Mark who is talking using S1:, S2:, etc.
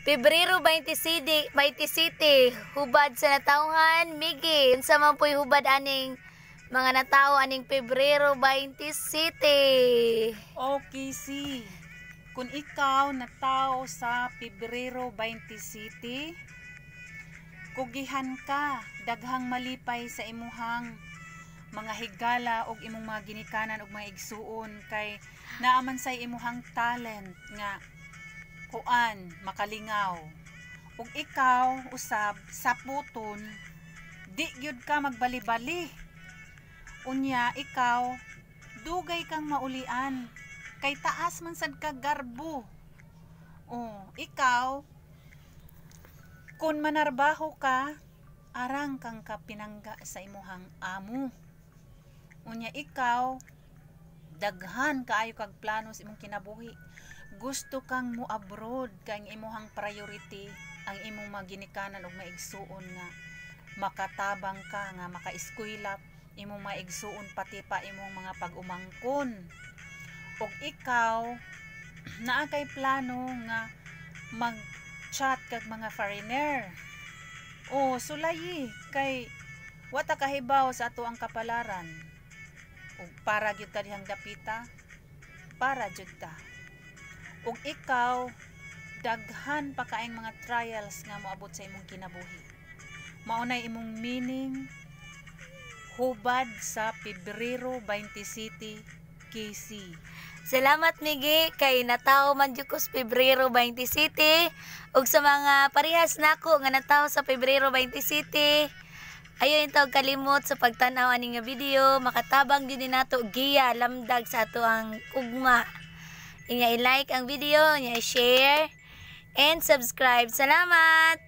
S1: Pebrero 27, 27, hubad sa natawhan, Miggy. Unsa man po'y hubad aning mga natao aning Pebrero 27?
S2: Okay, si. Kung ikaw natao sa Pebrero 27, kugihan ka, daghang malipay sa imuhang mga higala og imong mga ginikanan og mga igsuon kay naaman say imuhang talent nga kuan makalingaw. Ug ikaw usab saputon, di gyud ka magbalibali. Unya ikaw dugay kang maulian kay taas man sad ka garbo. Oh, ikaw kung manarbaho ka, arang kang kapinangga sa imuhang amo. Unya ikaw daghan kaayo kag plano sa imong kinabuhi. Gusto kang mo abroad kay ang imuhang priority ang imong mga ginikanan ug mga igsuon nga makatabang ka nga makaeskwela imong mga igsuon, pati pa imong mga pag-umangkon. Ug ikaw naa kay plano nga mag-chat kag mga foreigner. O sulayi kay wa ta kahibaw sa ato ang kapalaran. Ug para gyud ta dihang dapita, para jud ta. Ug ikaw daghan pa kaayong mga trials nga moabot sa imong kinabuhi. Maunay imong meaning hubad sa Pebrero 27, KC.
S1: Salamat, Migi, kay natawo man jud ko sa Pebrero 27, ug sa mga parehas nako nga natawo sa Pebrero 27, ayo intawg kalimot sa pagtan-aw ani nga video, makatabang gyud ni nato giya lamdag sa ato ang ugma. Inya i-like ang video, inya i-share and subscribe. Salamat.